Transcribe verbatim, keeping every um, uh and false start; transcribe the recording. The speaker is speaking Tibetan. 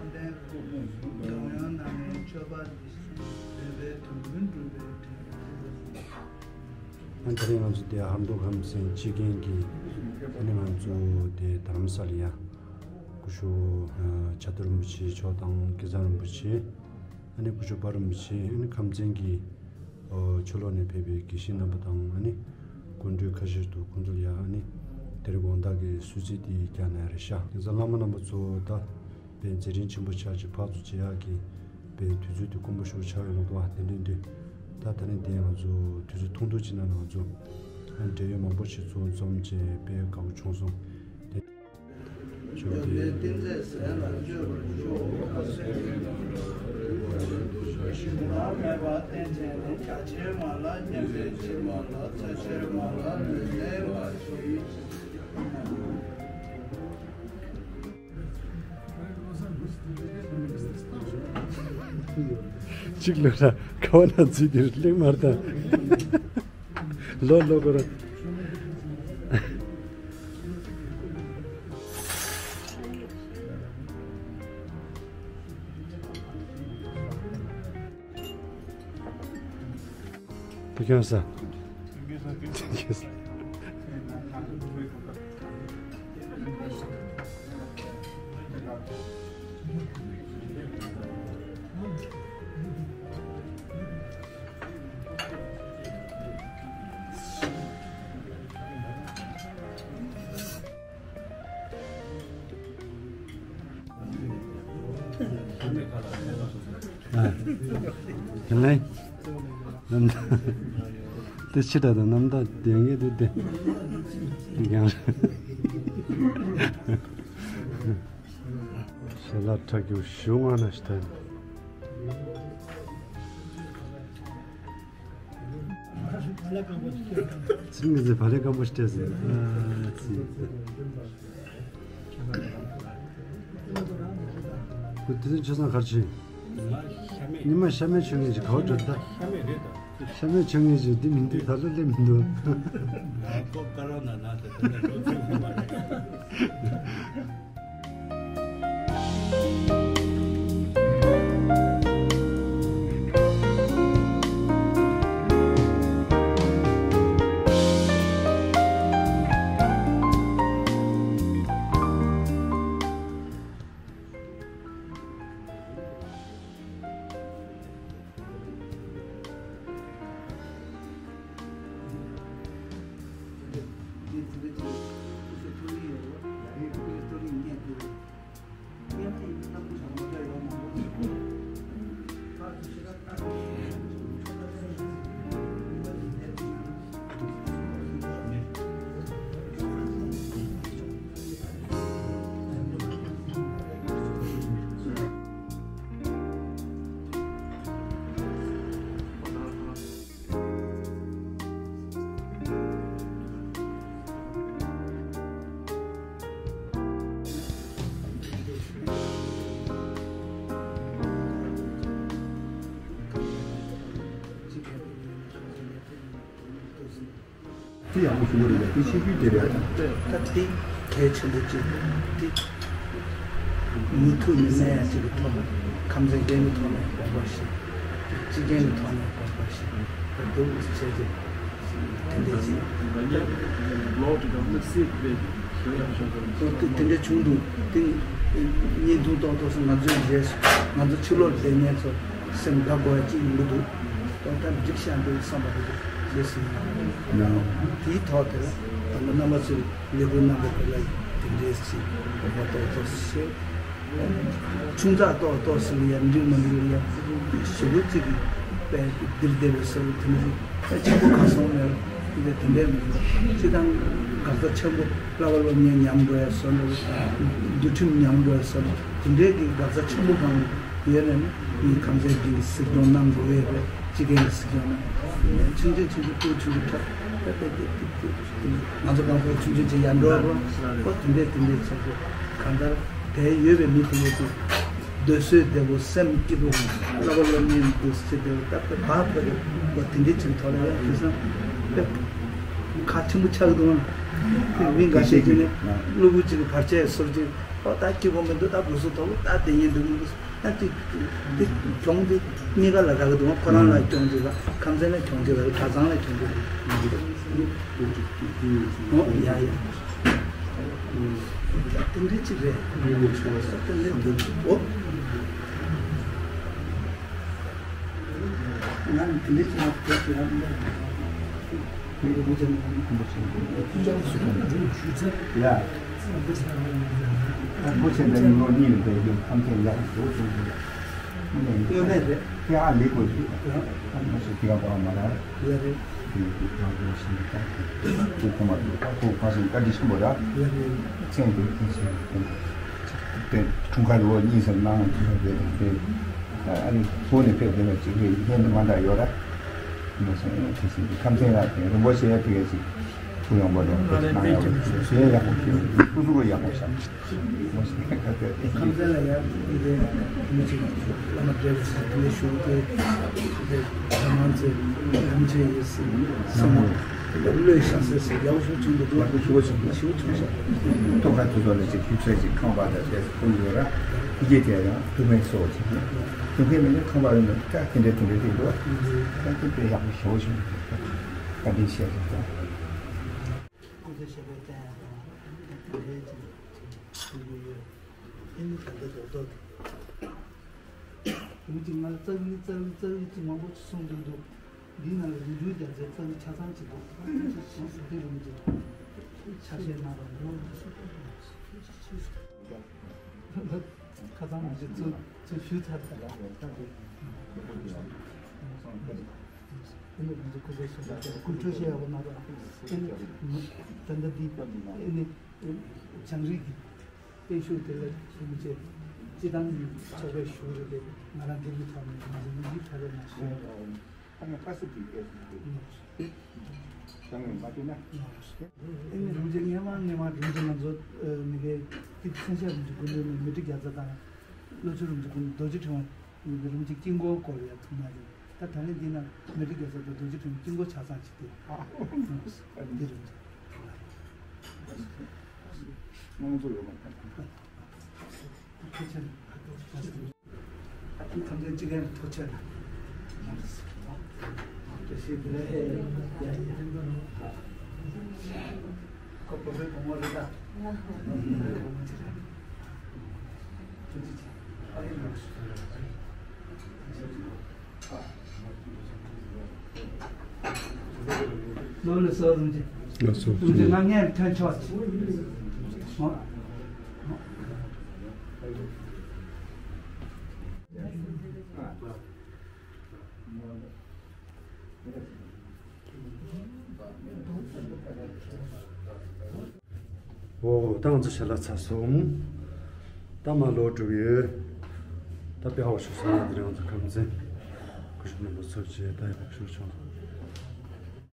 ལྡན་སྐུ་གདུང་ཡོན་རྣམ་གནས་མཆོད་པ་འདི་བཞིན་འདོད་པའི་དོན་ཀུན་འགྲུབ་པའི་ཕྲིན་ལས་ཞུ། ཨ་ནི་དེ་རིང་ང་ཚོ་འདི་ཧར་མདོ་ཁམས་ཚན་སྤྱི་རྒན་གྱིས་ཨ་ནི་ང་ཚོ་འདི་རྡ་རམ་ས་ལ་ཡ་སྐུ་ཞབས་ཨ་ཕྱག་རྡོར་རིན་པོ་ཆེ་མཆོག་དང་སྐལ་བཟང་རིན་པོ་ཆེ། ཨ་ནི་སྐུ་ཞབས་དཔལ་རིན་པོ་ཆེ། ཨ་ནི་ཁམས་ཚན་གྱི་ཨོ་ཕྱི་ལོགས་ནས་ཕེབས་པའི་དགེ་བཤེས་རྣམ་པ་དང་། ཨ་ནི་སྐུ་མགྲོན་ཁ་ཤས་འདུག་ཁོང་ཚོ་ལ་ཡ་ཨ་ནི་དེ་རིང་དགོང་དག་གི་གསོལ་ཚིགས་འདི་རྒྱག་ནི་རེད་ཤག་དེང་སང་བླ་མ་རྣམ་པ་ཚོ་ད་དཔེ་མཛད་འཕྲིན་ཆེན་པོ་ཆགས་ཅིག་ཕར་ཚུར་མཇལ་ཡག་གི་དཔེ་དུས་ཚོད་དེ་དཀོན་པོ་ཞེ་པོ་ཆགས་ཡོད་མ་གཏོགས། ཨ་དེ་འདྲ་འདི་ད་ད་ནི་འདི་ང་ཚོ་དུས་ཚོད་ཐུང་ཐུང་ཅིག་ནང་ང་ཚོ་ཨ་ནི་འབྲེལ་ཡོད་མང་པོ་ཞིག་ཚོ་འཛོམས་བྱས་དཔེ་དགའ་པོ་བྱུང་སོང་། དེ། བཅོམ་ལྡན། གཅིག་ལོ་ར་ཁ་བ་ན་ཚུད་དེ་གླེང་མར་དང་། ལོ་ལོ་གོ་ར། དེ་ཁྱོད་ས། ཨ། དེ་ནས་རྣམ་དག་དེ་ཕྱི་དྲགས་དང་རྣམ་དག་ལྡན་གྱི་འདུག་སྟེ། ཡང་ཞལ་ལག་ཁྲ་རྒྱུ་ཞུ་ང་ན་ཤི་ཐལ། ཚིག་མི་ཚེ་བ་ལས་སྐམ་པོ་ཞིག་སྤྲད་ཟེར། ཨ་ཙི། ཁོ་དེ་ཚོ་ཆོས་སང་གར་ཕྱིན། ཉི་མ་ཤ་མེད་ཆོས་ངེས་ཀྱི་ག་བ་འགྲོ་ད། ཤ་མེད་ཆོས་ངེས་ཀྱི་འདི་མི་འདུག་ད་ལོ་སླེབས་མི་འདུག་ཁོ་ཀ་རོ་ན་ན་ཟེར་དེ་ལ་འགྲོ་ཐུབ་ཀྱི་མ་རེད། དེ་ཡག་པོ་ཞུ་གི་རེད། དེ་ཤེས་རྒྱུ་དེ་རེད། ད་དེ་གལ་ཆེན་པོ་གཅིག་དེ་མི་ཐུབ་མི་གནས་ཡ་གཅིག་གི་ཐོག་ནས་ཁམས་ཚན་རྒན་གྱི་ཐོག་ནས་དགོངས་པ་བཞེས། སྤྱི་རྒན་གྱི་ཐོག་ནས་དགོངས་པ་བཞེས། ད་འདུག་བྱས་ཏེ་དེ་འདྲ་ཅིག་ལོག་ཏུ་གང་ལ་སྲིད་པའི་ཞོ་ཡག་ཤོ་ཚོར་དེ་འདྲ་བྱུང་འདུག་དེ་བརྙན་ཐུང་ཏོག་ཏོག་སོང་ང་ཚོའི་རྗེས་སུ་ང་ཚོ་ཕྱི་ལོགས་བསྡད་མཁན་ཚོ་སེམས་དགའ་དགོས་ཡ་གཅིག་ཡིན་གྱི་འདུག་ཏོག་ཏག་འགྲིག་ཤག་འདུག་བསམ་པ་རེད། རྗེས་སུ་ཡིན་ན་དེའི་ཐོག་དེར་ད་ལྟ་རྣམ་པ་ཚོས་ལས་འགུལ་གནང་པའི་སྐོར་ལ་དེ་འདྲའི་ཞིག་དགོངས་པ་ཏོག་ཏོག་བཞེས། ཆུང་ཙག་ཏོག་ཏོག་ཟེར་ཡ་འགྲིག་མ་འགྲིག་ཡ་ཞེ་པོ་གཅིག་གི་དཔེ་འདིར་བསྡད་པའི་ཟེར་བ་དེ་འདྲ་ཞིག་དཔེ་ཆེན་པོ་ག་སོང་མེད་ལ་དེ་འདྲ་དེ་འདྲའི་མི་འདུག་སྤྱི་དང་དགག་རྩ་ཆེན་པོ་བསླབ་པ་སློབ་གཉེར་ཉམས་འགྲོ་ཡ་བཟོ་འདྲ་བོ་འདུལ་ཁྲིམས་ཉམས་འགྲོ་ཡ་བཟོ་འདྲ་དེ་འདྲའི་གི་དགག་རྩ་ཆེན་པོ་གང་ཡོད་ན་ནི་ངས་གང་ཚེ་འདི་གི་གཟིགས་སྐྱོང་གནང་དགོས་པའི་སྤྱི་རྒན་གྱི་གཟིགས་སྐྱོང་གནང་ཆུང་ཆུང་ཆུང་ཆུང་ཕྲུ་གུ་ཆུང་ཆུང་ཕྲ་ང་ཚོ་གང་ཚོ་ཆུང་ཆུང་ཆེ་ཡར་འགྲོ་བ་ཁོ་དེ་འདྲས་དེ་འདྲས་ཆགས་སོ། གང་ལྟར་དེ་ཡོད་པའི་མི་དེ་ངེས་ཀྱི་སྡོད་སྲོལ་བདེ་པོ་སེམས་སྐྱིད་པོ་བསླབ་པ་སློབ་གཉེར་འདུག་ཟེར་བདེ་པོ་ད་ལྟ་བག་ཕེབས་པོ་དེ་འདྲས་ཅིག་ཐོག་ལ་ཡང་དེང་སང་དཔེ་ཁ་ཆེན་པོ་ཆགས་འདུག་ཨང་། མི་འགའ་ཤས་ཀྱིས་ནི་གློ་བུར་ཅིག་བར་ཆད་སོར་ཅིག་ཨོ་ད་སྐྱིད་པོ་མི་འདུག་ད་སྒོ་སུ་ཐོག་ད་དེ་ཡིན་འདུག་མི་འདུག་ད་དེ་དེ་གྱོང་དེ་གཉིས་ཀ་ལ་རག་གི་འདུག་ཁོ་རང་ལ་གྱོང་ཅིག་ལ་ཁམས་ཚན་ལ་གྱོང་ཅིག་ལ་གྲྭ་ཚང་ལ་གྱོང་ཅིག་ལ། ཨོ་ཡ་ཡ། དེ་འདྲའི་ཅིག་རེད། དེ་འདྲའི་འདུག་ཨོ། ང་ནི་དེ་འདྲའི་ཅིག་ང་དེ་ཅིག་རང་མི་འདུག་ཡ། ད་ཁོ་ཆེ་འདྲ་ཡིན་ལོ་གཉིས་ལ་བསྡད་རྒྱུ་ཁམས་ཚན་ཡག་པོ་ཞེ་པོ་བྱུང་འདུག་དངོས་གནས་རེད། ཁྱེད་ཨ་ལེགས་པོ་ཞིག་ཨ་མ་སུ་དེ་ག་པར་མ་ར། ཡ་རེད། དེ་དེ་ག་པར་ཞིག་ད་ཁོ་ཁོ་མ་འདུག་ད་ཁོ་ཕ་སུ་བཀའ་དྲིན་ཆེན་པོ་ར། ཡ་རེད། མཚན་དེ་དེ་ཞིག་དེ་འཁྲུངས་སྐར་ལོ་གཉིས་ཙམ་གནང་དུས་རེད་དེ། ཨ་ནི་བོད་ནས་ཕེབས་བསྡད་པ་ཅིག་རེད། ཡིན་ནའི་མ་འདྲ་ཡོད་ར། མ་སོང་ཨེ་ཁ་སང་གི་ཁམས་ཚན་ལ་དེ་རིན་པོ་ཆེ་ཕ་གི་ཅིག་ཐུགས་ཡོང་པ་རེད། དེ་གནང་ཡག་པོ་ཞེ་ཡག་པོ་ཞེ་སུ་སུ་རུ་ཡག་པོ་བྱ། མ་སོང་ཁ་ཚན་ལ་ཡག་པོ་དེ་མི་ཅིག་བླ་མ་བགྲེས་པ་ཞིག་དེ་ཞུ་དེ་དེ་ང་ཚོ་རིན་པོ་ཆེ་ཡིན་སྲིད་སེམས་མ། བློས་བཞག་སའི་སྲིད་ཡག་པོ་ཞིག་བྱུང་འདུག་ཡག་པོ་ཞེ་པོ་བྱུང་འདུག་ཞེ་པོ་བྱུང་ཤག་ཐོག་ཁ་དེ་ཚོ་ལ་ཅིག་ཞུ་ཚོད་ཅིག་ཁང་པ་དང་བཅས་སུ་གཏོང་དགོས་ར། ཕ་གི་དེ་ཡང་ཐུགས་ཕན་གསོ་བ་བྱེད་ཀྱི། ཐུགས་ཕན་མེད་ན་ཁང་པ་རེ་མེད་ད་དེ་འདྲ་དེ་འདྲ་དེ་འདུག་ད་དེ་དཔེ་ཡག་པོ་ཞེ་པོ་བྱུང་འདུག་བཀའ་དྲིན་ཆེ་ཞུ་དང་། སྐུ་ཚེ་ཞབས་པད་བརྟན་ཡག་དང་དེ་འདྲའི་ཅིག་ཞུ་རྒྱུ་ཡོད། ཨེ་ནི་ད་ལྟ་རྡོག་རྡོག་རིང་གཅིག་ང་ལ་རྩ་བའི་རྩ་བའི་རྩ་བའི་ཅིག་མང་པོ་ཅིག་གསུངས་འདུག་འདུག་འདིའི་ནང་ལ་རིན་འབྱུང་རྒྱ་མཚོའི་རྩ་བའི་ཆ་ཚང་ཅིག་འདུག་འདི་རིན་གྱི་ཆ་ཤས་གནང་བ་འདུག་ཁ་སང་མི་ཚོས་ཚུར་ཚུར་ཞུས་ཚར་ཚར། ཨེ་ནི་རིན་གྱི་སྐུ་ཚེ་ཞབས་པད་བརྟན་སྐུ་འཕྲོད་བཤད་ཡག་པོ་གནང་རོགས། ཨེ་ནི་ད་ལྟ་འདི་ཨེ་ནི་བྱང་རིགས་ཀྱི་བརྟན་བཞུགས་དེ་ལ་ཞུ་མི་བྱེད། སྤྱི་བཏང་གི་ཚོགས་པས་ཞུ་རེད་དེ་ང་རང་སྒེར་གྱི་ཐོག་ནས་ང་ཚོ་མི་འདི་ཐ་རེ་མ་ཞུ། ཨ་ནི་ཁ་སུ་གི་སྐད་སུ་གི་ཀྱང་མ་བྱུང་ན། ཨེ་ནི་རིན་ཆེན་སྔས་མ་སྔས་མ་རིན་ཆེན་ང་ཚོ་མི་སྒེར་གྱི་མཚན་ཞབས་རིན་ཆེན་ཀུན་འདུས་ནས་མི་ཏྲི་རྒྱ་མཚོ་དང་བློ་ཆོས་རིན་ཆེན་ཀུན་འདུས་རྡོ་རྗེ་ཕྲེང་བ་ཡིན་པའི་རིན་ཆེན་དཀྱིལ་འཁོར་སྐོར་ཡ་ཐུག་མ་རེད། ད་ད་ལན་འདི་ན་མི་ཏྲི་རྒྱ་མཚོ་དང་རྡོ་རྗེ་ཕྲེང་བའི་དཀྱིལ་འཁོར་ཆ་ཚང་ཅིག་སྟེ། འདི་རིན་ཆེན། དངངས་འཚོ་ཡོད་མ་ཐག་ཐུགས་རྗེ་ཆེ། ཨ་ཏི་ཐམས་ཅད་ཅི་ག་ཐུགས་རྗེ་ཆེ། བཀྲ་ཤིས་བདེ་ལེགས། ཁོ་བོད་པའི་བུ་མོ་རེད་ད། བོད་པའི་བུ་མོ་ཅིག་རེད། ཐུགས་རྗེ་ཆེ། ཨ་ཡེ་ལགས། ལོ་ལ་སོ་རུང་ཅི། ལ་སོ་རུང་ཅི་ང་ངས་ཐོན་ཆོག་ཅི། ཨོ། ཨོ། ད་ང་ཚོ་ཞལ་ལག་ཚར་སོང་། ད་མར་ལོག་འགྲོ་གི་ཡོད། ད་དཔེ་ཧ་བ་ཤོག་སོང་ན་དེ་རིང་ང་ཚོ་ཁམས་ཚན། སྐུ་ཞབས་རྣམ་པ་ཚོ་བཅས་ད་ཡག་པོ་ཞིག་བྱུང་།